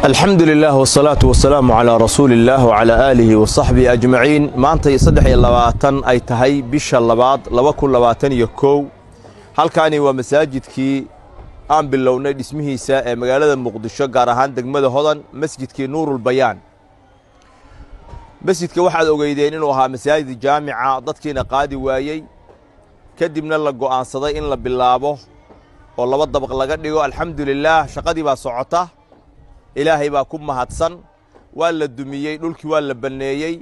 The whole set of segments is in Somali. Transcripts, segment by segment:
Alxamdu lilah wsalaatu wasalaamu calaa rasuuli illaah wacalaa aalihi wa saxbihi ajmaciin. Maanta 23 ay tahay bisha labaad 2021. Halkaani waa masaajidkii aan bilownay dhismihiisa ee magaalada Muqdisho, gaar ahaan degmada Hodan, masjidkii Nuurulbayaan. Masjidka waxaad ogeydeen inuu ahaa masaajid jaamica, dadkiina qaadi waayey, kadibna la go'aansaday in la bilaabo oo laba dabaq laga dhigo. Alxamdu lilaah, shaqadii baa socota, Ilaahay baa ku mahadsan. Waa la dumiyey dhulkii, waa la banneeyey,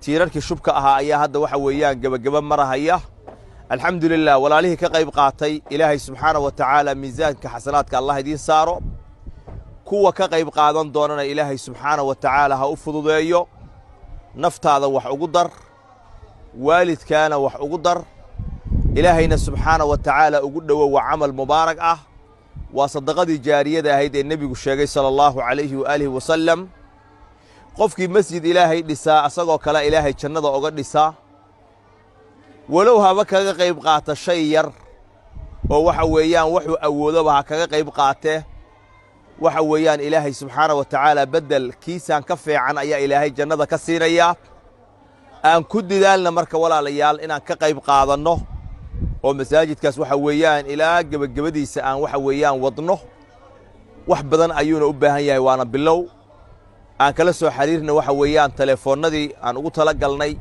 tiirarkii shubka ahaa ayaa hadda waxa weeyaan gebageba marahaya. Alxamdu lilah, walaalihii ka qayb qaatay, Ilaahay subxaana wa tacaala miisaanka xasanaadka Allah idiin saaro. Kuwa ka qayb qaadan doonana Ilaahay subxaana wa tacaala ha u fududeeyo. Naftaada wax ugu dar, waalidkaana wax ugu dar, Ilaahayna subxaana wa tacaala ugu dhowo. Waa camal mubaarak ah, waa sadaqadii jaariyada ahayd ee nebigu sheegay, sala allahu calayhi waaalihi wasalam. Qofkii masjid Ilaahay dhisaa, asagoo kale Ilaahay jannada oga dhisaa, walow haba kaga qayb qaata shay yar oo waxa weeyaan wuxuu awoodoba ha kaga qayb qaatee. Waxa weeyaan Ilaahay subxaana wa tacaala beddel kiisaan ka fiican ayaa Ilaahay jannada ka siinayaa. Aan ku didaalna marka, walaalayaal, inaan ka qayb qaadanno oo masaajidkaas waxa weeyaan ilaa gebagabadiisa aan waxa weeyaan wadno. Wax badan ayuuna u baahan yahay, waana bilow. Aan kala soo xiriirna waxa weeyaan telefoonnadii aan ugu tala galnay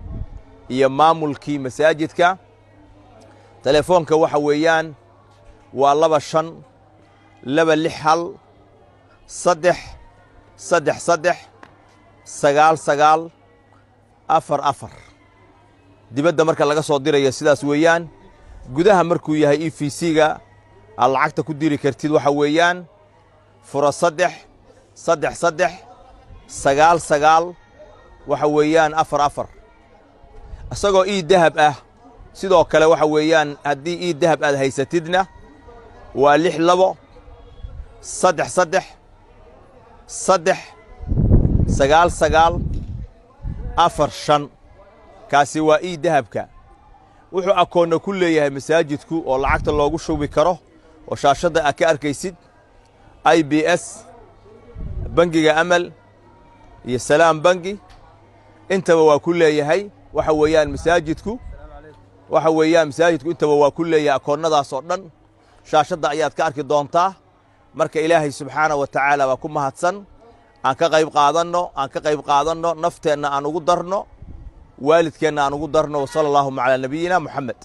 iyo maamulkii masaajidka. Telefoonka waxa weeyaan waa 25 261 3 3 3 9 9 4 4. Dibadda marka laga soo dirayo sidaas weeyaan. Gudaha markuu yahay EVC-ga aad lacagta ku diri kartid, waxa weeyaan fura 3 3 3 9 9 waxa weeyaan 4 4. Isagoo e-Dahab ah sidoo kale waxa weeyaan, haddii e-Dahab aad haysatidna, waa 6 2 3 3 3 9 9 4 5. Kaasi waa e-Dahabka. Wuxuu akoonna ku leeyahay masaajidku oo lacagta loogu shubi karo oo shaashadda aad ka arkaysid: IBS, bangiga Amal iyo Salaam Bangi, intaba waa ku leeyahay. Waxa weeyaan masaajidku, waxa weeyaan masaajidku intaba waa ku leeyahay akoonnadaas oo dhan. Shaashadda ayaad ka arki doontaa. Marka Ilaahay subxaana wa tacaala baa ku mahadsan. Aan ka qayb qaadanno, aan ka qayb qaadanno, nafteenna aan ugu darno, waalidkeenna aan ugu darno. Wasala allaahuma calaa nabiyina Moxamed.